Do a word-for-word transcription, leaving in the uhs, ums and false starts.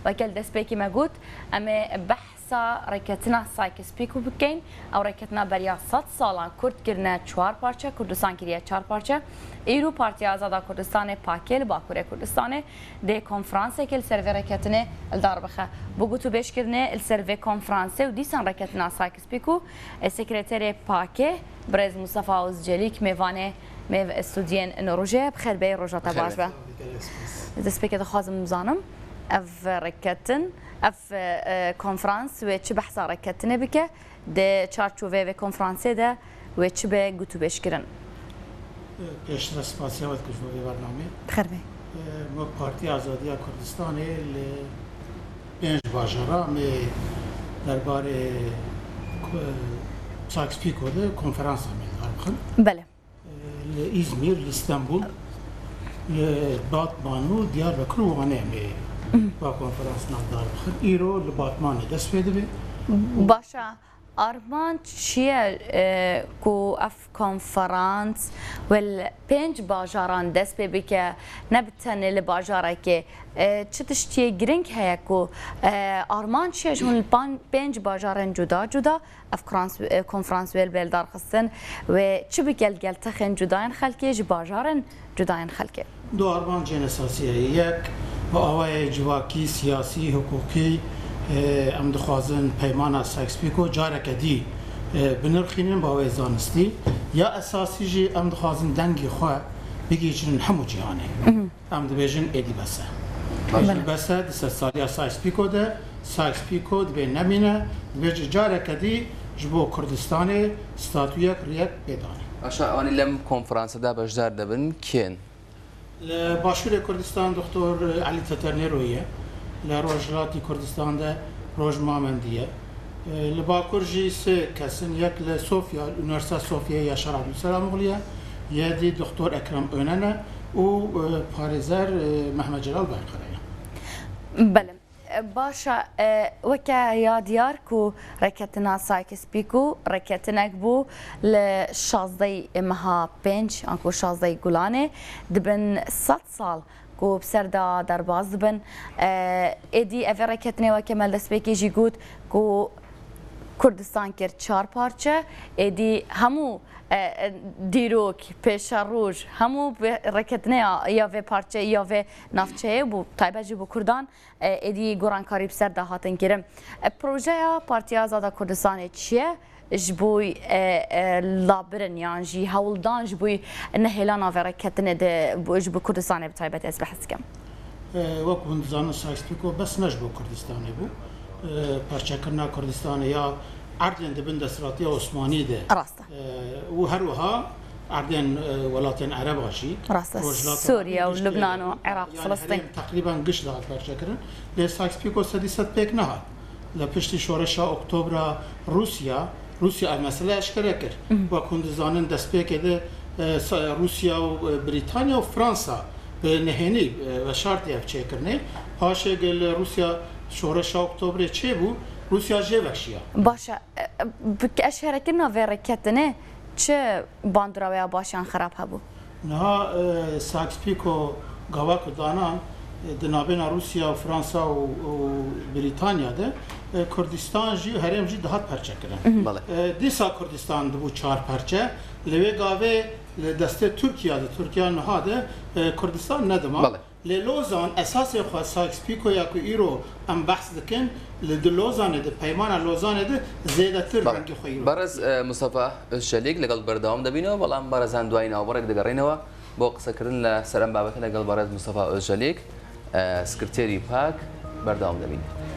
Weke li destpêkê me got, em ê behsa rêketina Sykes-Picot bikeyn. Ew rêketina beriya sed salan Kurd kirine çar parçe, Kurdistan kiriye çar parçe. Îro Partiya Azada Kurdistanê, pakê, li Bakurê Kurdistanê dê konferanseke li ser vê rêketinê li dar bixe. Bi gotûbêjkirinê li ser vê konferansê û dîsan rêketina Sykes-Picot, e, sekreterê pakê, birêz Mustafa Ozcelîk, mêvanê me studiyên ino rojê ye. Bi xêr bêyî, roja te baş be. Destpêkê dixwazim bizanim, ev rêketin, ev, e, konferans wê çi behsa rêketinê bike, di çarçoveyê vê konferansê de wê çi be gotûbêjkirin? Pêştre spasiya we dikim ji bo vê bernameyê. Bi xêr bê. Me Partiya Azadiya Kurdistanê li pênc bajara me derbarê Sykes-Picot de konferansa me li dar bixin. Belê. Li Îzmîr, li Stenbul, li Batman û Diyarbekir û Wanê em ê va konferansna dar bixin. Îro li Batmanê dest pê dibe. Baş e, armanc çi ye, e, ku ev konferans wê li pênc bajaran dest pê bike, ne bi tenê li bajarekê? E, çi tiştiyê giring heye ku, e, armanc çi ye ji hûn li pan-, pênc bajarên cuda cuda ev krans-, e, konferans wê li bêl darxistin, wê çi bike li gel texên cudayên xelkê, ji bajarên cudayên xelkê? Du armancên esasî heye. Yek, bi awayê civakî, siyasî, hiqûqî, e, em dixwazin peymana Sykes-Picot careke dî, e, binirxînin bi awayê zanistî. Ya esasî jî em dixwazin dengê xwe bigihîçinin hemû cîhanê. Em dibêjin êdî bes e. Baş e. Êdî bes e, di sedsaliya Sykes-Picot de, Sykes-Picot dibê nemîne, dibêje careke dî ji bo Kurdistanê statuyek, riyek pê danê. Aşa anî lem konferansa de beşdar dibin kên? Li Başûrê Kurdistan Doktor Elî Teterneroyî ye. Li Rojhilatî Kurdistan de Roj Mamendî ye. E, li Bakur jî sê kes in, yek li Sofya, Unîversîteya Sofyayê Yaşar Abdulselamoglu ye, yê dî Doktor Ekrem Önen e û, e, parêzer, e, Mehmet Celal Berkara ye. Belê. E, baş e, e, weke ya diyar ku rêketina Sykes-Picot rêketinek bû li şazdehê meha pênc, anku şazdehê Gulanê, dibin sed sal ku bi ser de derbas dibin. E, êdî evê rêketinê weke me li destpêkê jî got ku Kurdistan kir çar parçe, êdî hemû, e, e, dîrok, pêşeroj, hemû bi rêketinê ya, ya vê parçe, ya vê navçeyê bû, taybet jî bo Kurdan, e, êdî gorankarî bi ser de hatin kirin. E, projeya Partiya Azada Kurdistanê çi ye? Ji bo, e, e, labirin yan jî hewldan ji bo nehêlana vê rêketinê de bo, ji bo Kurdistanê bi taybetî ez behs dikim. E, wek hûn dizanin, Sykes-Picot bes ne ji bo Kurdistanê bû. E, parçekirina Kurdistanê ya erdên di bin desthilatiya Osmanî de, rast e, e, û her wiha erdên, e, welatên Ereba jî, rast e, Rojhilata Sûriye û Lubnan û Iraq, yani Filistîn, herêm teqrîben giş dihat parçekirin. Lê Sykes-Picot sedî sed pêk nehat. Li piştî şoreşa Oktobra Rûsya, Rûsya ev mesele eşkere kir. Wek hûn dizanin, destpêkê de, e, sa-, Rûsya û, e, Brîtanya û Fransa bi nehênî, e, veşartî ev çêkirinê. Paşê li Rûsya şoreşa Oktobrê çêbû, Rûsya jê vekşiya. Baş e, e, bi eşkerekirina vê rêketinê çi bandora wê ya baş yan xerab hebû? Niha, e, Sykes-Picot gava ku danan, e, di navbêna Rûsya û Fransa û, û Brîtanya de, e, Kurdistan jî, herêm jî dihat perçekirin. Belê. E, dîsa Kurdistan dibû çar perçe. Li wê gavê li destê Tirkiya de, Tirkiya niha de, e, Kurdistan nedima. Belê. Lê Lozan esasê xwe Sykes-Picot ya ku îro em behs dikin, li di Lozanê de, peymana Lozanê de zêdetir Belê. rengê xwe îro Berez, e, Mustafa Özçelik legal berdewam debîne, belam berezan duayî navberek digerînewe bo qisekirin li ser em babete legal berez Mustafa Özçelik, e, sekreterî pak berdewam debîne.